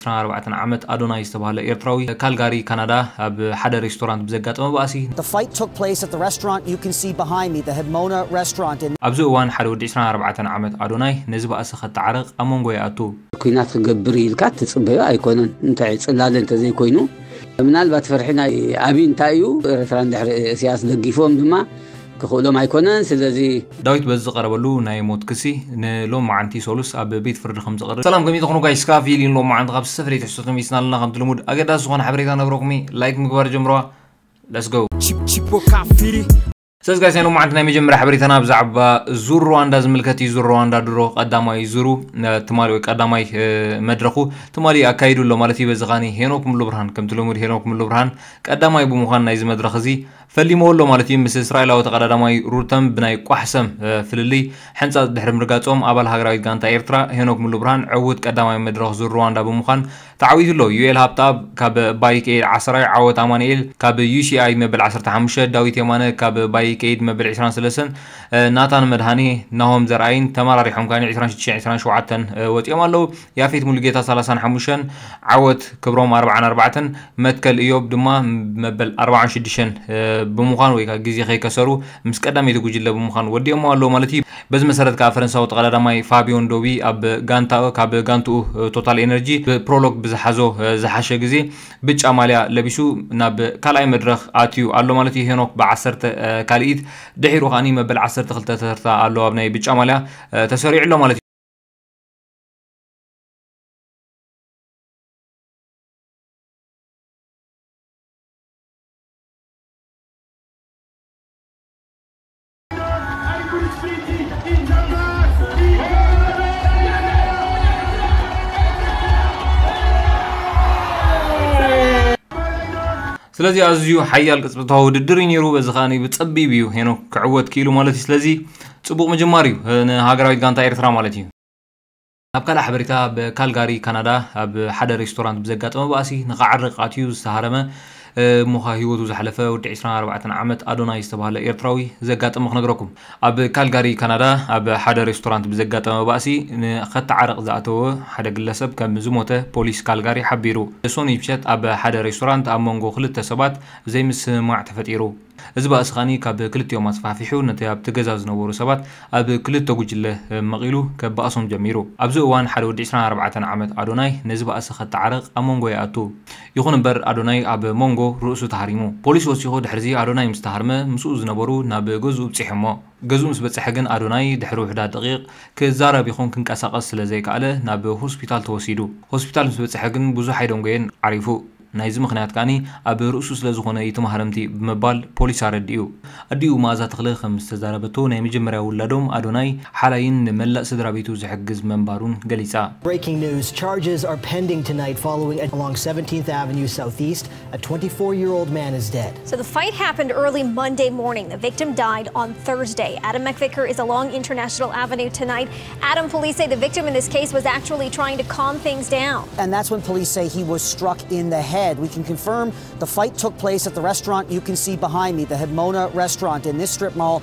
ዕስራን ኣርባዕተን ዓመት ኣዶናይ ዝተባህለ ኤርትራዊ ካልጋሪ ካናዳ ኣብ ሓደ ሬስቶራንት ብዘጋጠመ ባእሲ። The fight took place at the restaurant you can see behind me, the Himona restaurant in ኣብዚ እዋን ሓደ ወዲ ዕስራን ኣርባዕተን ዓመት ኣዶናይ ነዚ ባእሲ ከተዓርቕ ኣብ መንጎ ይኣቱ። ኩናት ክገብር ኢልካ ትጽበዮ ኣይኮነን። እንታይ ጽላለ እንተዘይኮይኑ ምናልባት ፍርሒ ናይ ኣብይ እንታይ እዩ ኤርትራ እንድሕሪ እስያስ ደጊፎም ድማ ክኽእሎም ኣይኮነን። ስለዚ ዳዊት በዚ ዝቐረበሉ ናይ ሞት ክሲ ንሎም መዓንቲ ሰሉስ ኣብ ቤት ፍርዲ ከም ዝቐርብ። ሰላም ከመይ ትኾኑ ጋይስ? ካፊል ሎም መዓንቲ ካብ ሰፈሪ ትሕዝቶ ተመይስናልና ከምቲ ልሙድ ኣገዳሲ ዝኾነ ሓበሬታ ነግረኩም። ላይክ ምግባር ጀምረዋ። Let's go። Chip chip o kafiri. ስለዚ ጋይስ ናይ ሎም መዓንቲ ናይ መጀመርያ ሓበሬታና ብዛዕባ ዙር ሩዋንዳ ዝምልከት እዩ። ዙር ሩዋንዳ ድሮ ቀዳማይ ዙሩ ትማሊ ወይ ቀዳማይ መድረኹ ትማሊ ኣካይዱ ኣሎ ማለት እዩ። በዚ ኻኒ ሄኖክ ሙሉ ብርሃን ከምቲ ልሙድ ሄኖክ ሙሉ ብርሃን ቀዳማይ ብምዃን ናይዚ መድረኽ እዚ ፈሊምዎ ኣሎ ማለት እዩ። ምስ እስራኤላዊ ተቐዳዳማይ ሩተም ብናይ ቋሕሰም ፍልልይ ሕንጻጽ ድሕሪ ምርጋጾም ኣባል ሃገራዊት ጋንታ ኤርትራ ሄኖክ ሙሉ ብርሃን ዕዉት ቀዳማይ መድረኽ ዙር ሩዋንዳ ብምዃን ተዓዊቱ ኣሎ። ዩኤል ሃብተኣብ ካብ ባይከኤድ ዓስራይ፣ ዓወት ኣማኑኤል ካብ ዩሲኣይ መበል ዓሰርተ ሓሙሽተ፣ ዳዊት የማነ ካብ ባይከኤድ መበል ዕስራን ሰለስተን፣ ናታን መድሃኔ፣ ናሆም ዘርኣይን ተመራሪሖም ካኒ ዕስራን ሽዱሽተን ዕስራን ሸውዓተን ወፂኦም ኣለዉ። ያፌት ሙሉጌታ ሰላሳን ሓሙሽተን፣ ዓወት ክብሮም ኣርባዓን ኣርባዕተን፣ መትከል እዮብ ድማ መበል ኣርባዓን ሽዱሽተን ብምዃን ወይ ከዓ ግዜ ከይከሰሩ ምስ ቀዳመይቲ ጉጅለ ብምዃን ወዲኦሞ ኣለዉ ማለት እዩ። በዚ መሰረት ከዓ ፈረንሳዊ ተቐዳዳማይ ፋቢዮን ዶቢ ኣብ ጋንታ ካብ ጋንትኡ ቶታል ኤነርጂ ብፕሮሎግ ብዝሓዞ ዝሓሸ ግዜ ብጫ ማልያ ለቢሱ ናብ ካልኣይ መድረኽ ኣትዩ ኣሎ ማለት እዩ። ሄኖክ ብዓሰርተ ካልኢት ድሒሩ ከዓኒ መበል ዓሰርተ ክልተ ተርታ ኣሎ ኣብ ናይ ብጫ ማልያ ተሰሪዑ ኣሎ ማለት እዩ። ስለዚ ኣዝዩ ሓያል ቅጽበታዊ ውድድር እዩ ነይሩ። በዚ ከኣ ብጸቢብ እዩ ሄኖክ ክዕወት ክኢሉ ማለት እዩ። ስለዚ ጽቡቕ ምጅማር እዩ ንሃገራዊት ጋንታ ኤርትራ ማለት እዩ። ኣብ ካልእ ሓበሬታ፣ ኣብ ካልጋሪ ካናዳ ኣብ ሓደ ሬስቶራንት ብዘጋጠመ ባእሲ ንኽዓርቕ ኣትዩ ዝተሃረመ እሞ ኸኣ ህይወቱ ዝሓለፈ ወዲ ዕስራን ኣርባዕተን ዓመት ኣዶናይ ዝተባህለ ኤርትራዊ ዘጋጠመ ክነግረኩም። ኣብ ካልጋሪ ካናዳ ኣብ ሓደ ሬስቶራንት ብዘጋጠመ ባእሲ ንኸተዓርቕ ዝኣተወ ሓደ ግለሰብ ከም ዝሞተ ፖሊስ ካልጋሪ ሓቢሩ። ሶኒ ምሸት ኣብ ሓደ ሬስቶራንት ኣብ መንጎ ክልተ ሰባት ዘይምስምማዕ ተፈጢሩ። እዚ ባእሲ ከኣ ካብ ክልቲኦም ኣስፋሕፊሑ ነቲ ኣብቲ ገዛ ዝነበሩ ሰባት ኣብ ክልተ ጉጅለ መቒሉ ከባእሶም ጀሚሩ። ኣብዚ እዋን ሓደ ወዲ ዕስራን ኣርባዕተን ዓመት ኣዶናይ ነዚ ባእሲ ከተዓርቕ ኣብ መንጎ ይኣቱ። ይኹን እምበር ኣዶናይ ኣብ መንጎ ርእሱ ተሃሪሙ። ፖሊስ ወሲኹ ድሕርዚ ኣዶናይ ምስ ተሃርመ ምስኡ ዝነበሩ ናብ ገዝኡ ኣብጺሖሞ። ገዝኡ ምስ በጽሐ ግን ኣዶናይ ድሕሪ ውሑዳት ደቂቕ ክዛረብ ይኹን ክንቀሳቐስ ስለ ዘይከኣለ ናብ ሆስፒታል ተወሲዱ። ሆስፒታል ምስ በጽሐ ግን ብዙሕ ኣይደንጎየን፣ ዓሪፉ። ናይዚ ምኽንያት ከኣ ኣብ ርእሱ ስለ ዝኾነ እዩ እቲ ማህረምቲ ብምባል ፖሊስ ኣረዲኡ። ኣዲኡ መኣዛ ተኽለ ከም ዝተዛረበቶ ናይ መጀመርያ ውላዶም ኣዶናይ ሓላይን ንመላእ ስድራ ቤቱ ዝሕግዝ ምንባሩን ገሊጻ። Breaking news, charges are pending tonight following along seventeenth Avenue Southeast, a twenty-four-year-old man is dead. So the fight happened early Monday morning. The victim died on Thursday. Adam McVicker is along International Avenue tonight. Adam, police say the victim in this case was actually trying to calm things down. And that's when police say he was struck in the head. We can confirm the fight took place at the restaurant you can see behind me, the Himona restaurant in this strip mall.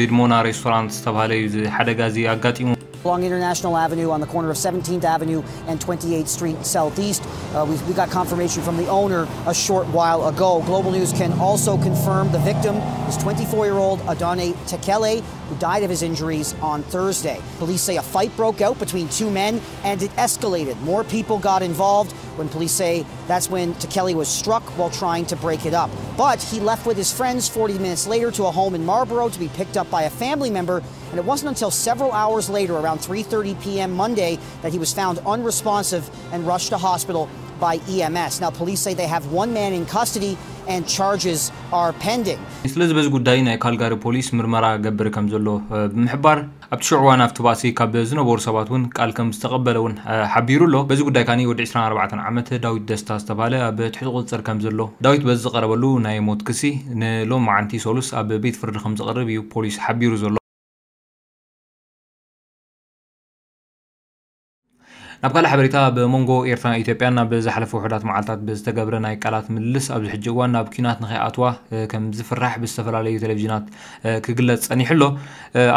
ሂድሞና ሬስቶራንት ዝተባህለ እዩ እዚ ሓደጋ እዚ ኣጋጢሙ። Along International Avenue on the corner of seventeenth Avenue and twenty-eighth Street Southeast. Uh, we, we got confirmation from the owner a short while ago. Global News can also confirm the victim is twenty-four-year-old Adane Tekele, who died of his injuries on Thursday. Police say a fight broke out between two men and it escalated. More people got involved when police say that's when Tekele was struck while trying to break it up. But he left with his friends forty minutes later to a home in Marlborough to be picked up by a family member, and it wasn't until several hours later, around three thirty p.m. Monday, that he was found unresponsive and rushed to hospital by E M S. Now, police say they have one man in custody and charges are pending. ስለዚ በዚ ጉዳይ ናይ ካልጋሪ ፖሊስ ምርመራ ገብር ከም ዘሎ ብምሕባር ኣብቲ ሽዑ እዋን ኣብቲ ባእሲ ካብ ዝነበሩ ሰባት እውን ቃል ከም ዝተቐበለ እውን ሓቢሩ ኣሎ። በዚ ጉዳይ ካኒ ወዲ ዕስራን ኣርባዕተን ዓመት ዳዊት ደስታ ዝተባህለ ኣብ ትሕቲ ቁፅፅር ከም ዘሎ ዳዊት በዚ ዝቐረበሉ ናይ ሞት ክሲ ንሎም መዓንቲ ሰሉስ ኣብ ቤት ፍርዲ ከም ዝቐርብ እዩ ፖሊስ ሓቢሩ ዘሎ። ናብ ካልእ ሓበሬታ፣ ኣብ መንጎ ኤርትራን ኢትዮጵያን ኣብ ዝሓለፈ ውሑዳት መዓልታት ብዝተገብረ ናይ ቃላት ምልልስ ኣብዚ ሕጂ እዋን ናብ ኲናት ንኸይኣትዋ ከም ዝፍራሕ ብዝተፈላለዩ ቴሌቪዥናት ክግለጽ ጸኒሑ ኣሎ።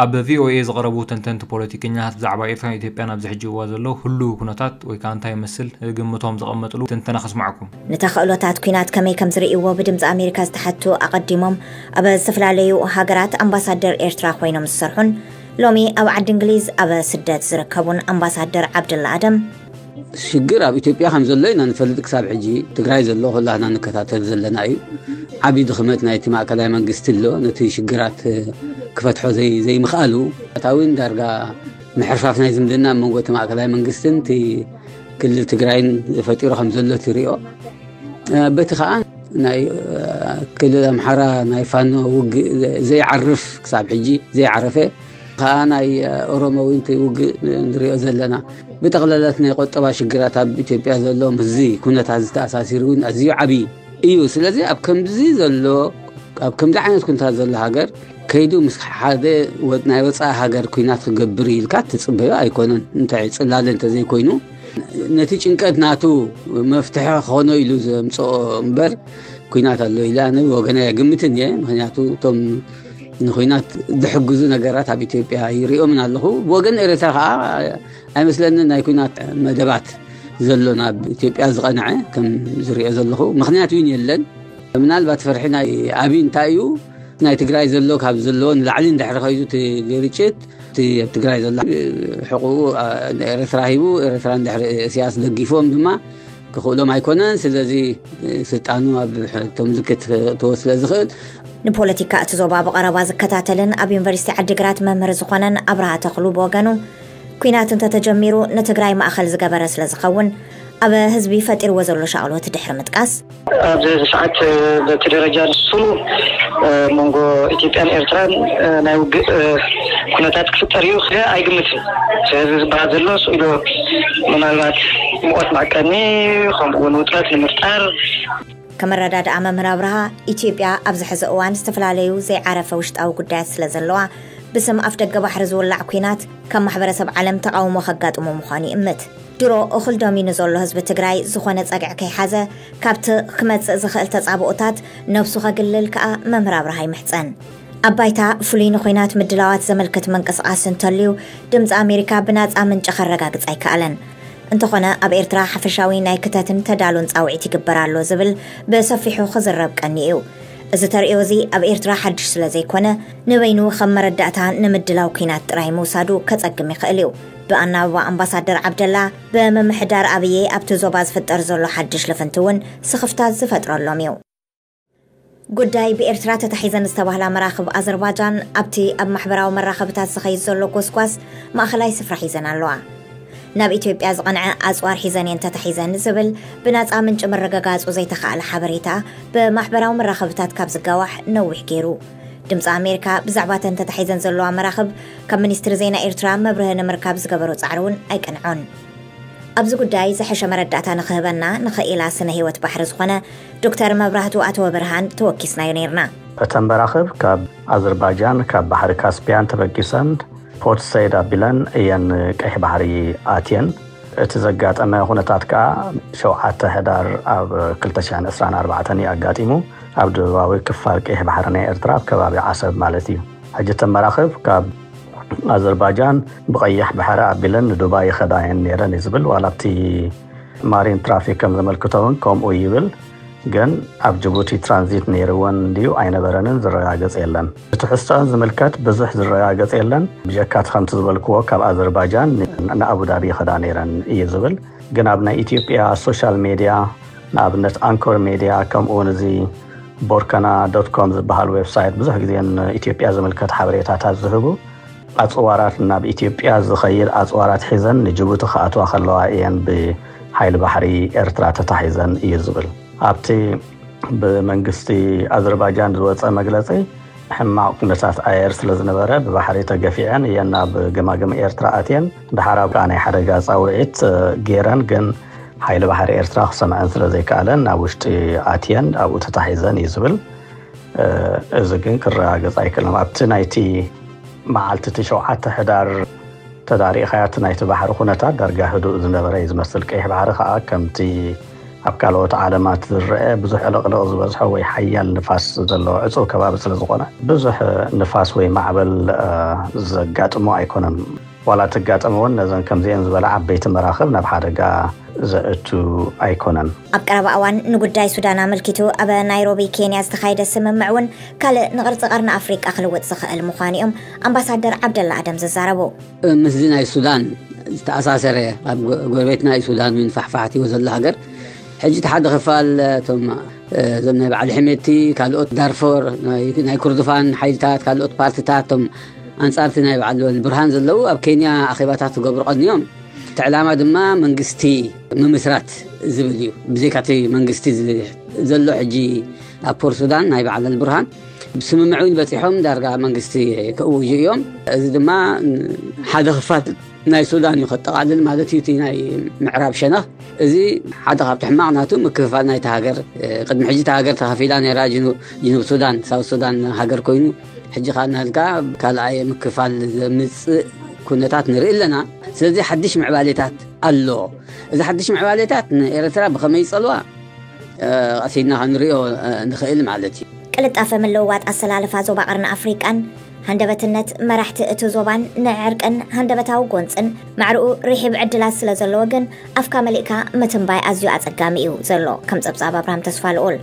ኣብ ቪኦኤ ዝቐረቡ ተንተንቲ ፖለቲከኛታት ብዛዕባ ኤርትራን ኢትዮጵያን ኣብዚ ሕጂ እዋን ዘሎ ህሉው ኩነታት ወይ ከዓ እንታይ ይመስል ግምቶም ዘቐመጥሉ ትንተና ከስማዕኩም። ንተኽእሎታት ኲናት ከመይ ከም ዝርእይዎ ብድምፂ ኣሜሪካ ዝተሓቱ ኣቐዲሞም ኣብ ዝተፈላለዩ ሃገራት ኣምባሳደር ኤርትራ ኮይኖም ዝሰርሑን ሎሚ ኣብ ዓዲ እንግሊዝ ኣብ ስደት ዝርከቡን ኣምባሳደር ዓብደላ ኣደም፣ ሽግር ኣብ ኢትዮጵያ ከም ዘሎ ኢና ንፈልጥ። ክሳብ ሕጂ ትግራይ ዘሎ ኩላህና ንከታተል ዘለና እዩ። ዓብዪ ድኽመት ናይቲ ማእከላይ መንግስቲ ኣሎ። ነቲ ሽግራት ክፈትሖ ዘይ- ዘይምኽኣሉ ኣታዊን ዳርጋ ምሕርፋፍ ናይ ዝምድና ኣብ መንጎ እቲ ማእከላይ መንግስትን እቲ ክልል ትግራይን ፈጢሩ ከም ዘሎ ትሪኦ። በቲ ከዓ ናይ ክልል ኣምሓራ ናይ ፋኖ ውግእ ዘይዓርፍ፣ ክሳብ ሕጂ ዘይዓረፈ ከዓ ናይ ኦሮሞ እውን እቲ ውግእ ንሪኦ ዘለና። ብጠቕላላት ናይ ቆጠባ ሽግራት ኣብ ኢትዮጵያ ዘሎ ምስዚ ኩነታት ዝተኣሳሲሩ እውን ኣዝዩ ዓብዪ እዩ። ስለዚ ኣብ ከምዚ ዘሎ ኣብ ከምዚ ዓይነት ኩነታት ዘሎ ሃገር ከይዱ ምስ ሓደ ወ- ናይ ወፃኢ ሃገር ኩናት ክገብር ኢልካ ትፅበዮ ኣይኮነን። እንታይ ፅላለ እንተዘይኮይኑ ነቲ ጭንቀት ናቱ መፍትሒ ክኾኖ ኢሉ ዘምፅኦ እምበር ኩናት ኣሎ ኢለ ኣነ ብወገናይ ኣይግምትን እየ። ምክንያቱ እቶም ንኩናት ዝሕግዙ ነገራት ኣብ ኢትዮጵያ ይሪኦምን ኣለኹ። ብወገን ኤርትራ ከዓ ኣይመስለንን ናይ ኩናት መደባት ዘሎ ናብ ኢትዮጵያ ዝቐንዐ ከም ዝሪኦ ዘለኹ ምክንያት እውን የለን። ምናልባት ፍርሒ ናይ ኣብይ እንታይ እዩ ናይ ትግራይ ዘሎ ካብ ዘለዎ ንላዕሊ እንድሕር ከይዱ እቲ ግርጭት እቲ ኣብ ትግራይ ዘሎ ሕቁኡ ንኤርትራ ሂቡ ኤርትራ እንድሕር እስያስ ደጊፎም ድማ ክኽእሎም ኣይኮነን። ስለዚ ስልጣኑ ኣብ ቶም ዝክትቶ ስለ ዝኽእል ንፖለቲካ እቲ ዞባ ብቐረባ ዝከታተልን ኣብ ዩኒቨርሲቲ ዓዲግራት መምህር ዝኾነን ኣብርሃ ተኽሉ ብወገኑ ኲናት እንተተጀሚሩ ንትግራይ ማእኸል ዝገበረ ስለ ዝኸውን ኣብ ህዝቢ ፈጢርዎ ዘሎ ሻቕሎት ድሕሪ ምጥቃስ ኣብዚ ሰዓት በቲ ደረጃ ንሱ መንጎ ኢትዮጵያን ኤርትራን ናይ ውግእ ኩነታት ክፍጠር እዩ ክለ ኣይግምትን። ስለዚ ዝበሃል ዘሎ ስኢሉ ምናልባት ሙቐት መዕቀኒ ከምኡ እውን ውጥረት ንምፍጣር ከመረዳድኣ መምህር ኣብርሃ ኢትዮጵያ ኣብዚ ሕዚ እዋን ዝተፈላለዩ ዘይዓረፈ ውሽጣዊ ጉዳያት ስለ ዘለዋ ብስም ኣፍ ደገ ባሕሪ ዝውላዕ ኲናት ካብ ማሕበረሰብ ዓለም ተቃውሞ ከጋጥሞ ምዃኑ ይእምት። ድሮ እኹል ደሚኑ ዘሎ ህዝቢ ትግራይ ዝኾነ ጸግዒ ከይሓዘ ካብቲ ክመጽእ ዝኽእል ተጻብኦታት ነብሱ ከግልል ከኣ መምህር ኣብርሃ ይምሕጸን። ኣብ ባይታ ፍሉይ ንኹናት ምድላዋት ዘመልክት ምንቅስቓስ እንተልዩ ድምፂ ኣሜሪካ ብናጻ ምንጪ ከረጋግጽ ኣይከኣለን። እንተኾነ ኣብ ኤርትራ ሓፈሻዊ ናይ ክተትን ተዳሎን ጻውዒት ይግበር ኣሎ ዝብል ብሰፊሑ ክዝረብ ቀኒ እዩ። እዚ ተርእዮ እዚ ኣብ ኤርትራ ሓድሽ ስለ ዘይኮነ ንበይኑ ከም መረዳእታ ንምድላው ኲናት ጥራይ ምውሳዱ ከጸግም ይኽእል እዩ። ብኣናብባ ኣምባሳደር ዓብደላ ብምምሕዳር ኣብየ ኣብቲ ዞባ ዝፍጠር ዘሎ ሓድሽ ልፍንቲ እውን ስኽፍታት ዝፈጥረሎም እዩ። ጉዳይ ብኤርትራ ተታሒዘን ዝተባህላ መራኽብ ኣዘርባጃን ኣብቲ ኣብ ማሕበራዊ መራኸብታት ዝኸይድ ዘሎ ጎስጓስ ማእኸላይ ስፍራ ሒዘን ኣለዋ። ናብ ኢትዮጵያ ዝቐንዐ ኣፅዋር ሒዘን እየን ተታሒዘን ዝብል ብናፃ ምንጪ ምርግጋፁ ዘይተኻእለ ሓበሬታ ብማሕበራዊ መራኸብታት ካብ ዝጋዋሕ ነዊሕ ገይሩ። ድምፂ ኣሜሪካ ብዛዕባ እተን ተታሒዘን ዘለዋ መራኽብ ካብ ሚኒስትሪ ዜና ኤርትራ መብርሂ ንምርካብ ዝገበሮ ፃዕሪ እውን ኣይቀንዖን። ኣብዚ ጉዳይ ዝሐሸ መረዳእታ ንኽህበና ንኽኢላ ስነ ህይወት ባሕሪ ዝኾነ ዶክተር መብራህቱ ኣተወብርሃን ተወኪስናዮ ነይርና። እተን መራኽብ ካብ ኣዘርባጃን ካብ ባሕሪ ካስፒያን ተበጊሰን ፖርት ሰይድ ኣቢለን እየን ቀይሕ ባሕሪ ኣትየን። እቲ ዘጋጠመ ኩነታት ከኣ ሸውዓተ ሕዳር ኣብ ክልተ ሽሕን ዕስራን ኣርባዕተን እዩ ኣጋጢሙ። ኣብ ደቡባዊ ክፋል ቀይሕ ባሕሪ ናይ ኤርትራ ኣብ ከባቢ ዓሰብ ማለት እዩ። ሕጂ እተን መራኽብ ካብ ኣዘርባጃን ብቐይሕ ባሕሪ ኣቢለን ንዱባይ ይኸዳ እየን ነይረን እዩ ዝብል። ዋላ ኣብቲ ማሪን ትራፊክ ከም ዘመልክቶ እውን ከምኡ ይብል። ግን ኣብ ጅቡቲ ትራንዚት ነይርወን እንድዩ ኣይነበረንን ዝረጋገጽ የለን። እቲ ሕዝተን ዝምልከት ብዙሕ ዝረጋገጽ የለን። ብጀካ እቲ ከምቲ ዝበልክዎ ካብ ኣዘርባጃን ን- ንኣቡዳቢ ይኸዳ ነይረን እዩ ዝብል። ግን ኣብ ናይ ኢትዮጵያ ሶሻል ሜድያ ንኣብነት ኣንኮር ሜድያ ከምኡ እውን እዚ ቦርከና ዶት ኮም ዝበሃል ዌብሳይት ብዙሕ ግዜ ንኢትዮጵያ ዝምልከት ሓበሬታታት ዝህቡ ኣፅዋራት ናብ ኢትዮጵያ ዝኸይድ ኣፅዋራት ሒዘን ንጅቡቲ ክኣትዋ ከለዋ እየን ብሓይሊ ባሕሪ ኤርትራ ተታሒዘን እዩ ዝብል። ኣብቲ ብመንግስቲ ኣዘርባጃን ዝወፀ መግለፂ ሕማቕ ኩነታት ኣየር ስለ ዝነበረ ብባሕሪ ተገፊዐን እየን ናብ ገማግም ኤርትራ ኣትየን። ድሓር ኣብ ናይ ሓደጋ ፃውዒት ገይረን ግን ሓይሊ ባሕሪ ኤርትራ ክሰምዐን ስለ ዘይከኣለን ናብ ውሽጢ ኣትየን ኣብኡ ተታሒዘን እዩ ዝብል። እዚ ግን ክረጋገጽ ኣይክእልን። ኣብቲ ናይቲ መዓልቲ እቲ ሸውዓተ ሕዳር ተዳሪእኻያ እቲ ናይቲ ባሕሪ ኩነታት ዳርጋ ህዱእ ዝነበረ እዩ ዝመስል። ቀይሕ ባሕሪ ከዓ ከምቲ ኣብ ካልኦት ዓለማት ዝረአ ብዙሕ ዕልቕልቕ ዝበዝሖ ወይ ሓያል ንፋስ ዘለዎ ዕፁብ ከባቢ ስለ ዝኾነ ብዙሕ ንፋስ ወይ ማዕበል ዘጋጥሞ ኣይኮነን። ዋላ ትጋጠም እውን ነዘን ከምዚአን ዝበላ ዓበይቲ መራኽብ ናብ ሓደጋ ዘእቱ ኣይኮነን። ኣብ ቀረባ እዋን ንጉዳይ ሱዳን ኣመልኪቱ ኣብ ናይሮቢ ኬንያ ዝተኻየደ ስምምዕ እውን ካልእ ንቕርፂ ቀርኒ ኣፍሪቃ ክልውጥ ዝኽእል ምዃኑ እዮም ኣምባሳደር ዓብደላ ኣደም ዝዛረቡ። ምስዚ ናይ ሱዳን ዝተኣሳሰረ ኣብ ጎረቤትና እዩ ሱዳን እውን ፋሕፋሕቲዎ ዘሎ ሃገር ሕጂ እቲ ሓደ ክፋል እቶም እዞም ናይ በዓል ሕሜቲ ካልኦት ዳርፎር ናይ ኩርዱፋን ሓይልታት ካልኦት ፓርቲታት እቶም ኣንጻርቲ ናይ በዓል ብርሃን ዘለዉ ኣብ ኬንያ ኣኼባታት ዝገብሩ ቀንዮም። እቲ ዕላማ ድማ መንግስቲ ምምስራት ዝብል እዩ። ብዘይካ እቲ መንግስቲ ዘሎ ሕጂ ኣብ ፖር ሱዳን ናይ በዓል ብርሃን ብስምምዕ እውን በፂሖም ዳርጋ መንግስቲ ክእውጁ እዮም። እዚ ድማ ሓደ ክፋል ናይ ሱዳን እዩ ከጠቓልል ማለት እዩ። እቲ ናይ ምዕራብ ሸነኽ እዚ ሓደ ካብቲ ሕማቕ ናቱ ምክፍፋል ናይቲ ሃገር። ቅድሚ ሕጂ እታ ሃገር ተኸፊላ ነይራ። ጅኑብ ሱዳን፣ ሳውት ሱዳን ሃገር ኮይኑ ሕጂ ከዓ እናልካ ካልኣየ ምክፋል ዘምፅእ ኩነታት ንርኢ ኣለና። ስለዚ ሓድሽ ምዕባሌታት ኣሎ። እዚ ሓድሽ ምዕባሌታት ንኤርትራ ብኸመይ ይፀልዋ ቀሲና ክንሪኦ ንኽእል ማለት እዩ። ቅልጣፈ ምልውዋጥ ኣሰላልፋ ዞባ ቀርኒ ኣፍሪቃን ሃንደበትነት መራሕቲ እቲ ዞባን ንዕርቅን ሃንደበታዊ ጎንፅን ማዕርኡ ርሒብ ዕድላት ስለ ዘለዎ ግን ኣፍካ መሊእካ ምትንባይ ኣዝዩ ኣፀጋሚ እዩ ዘሎ። ከም ፀብፃብ ኣብርሃም ተስፋ ልኡል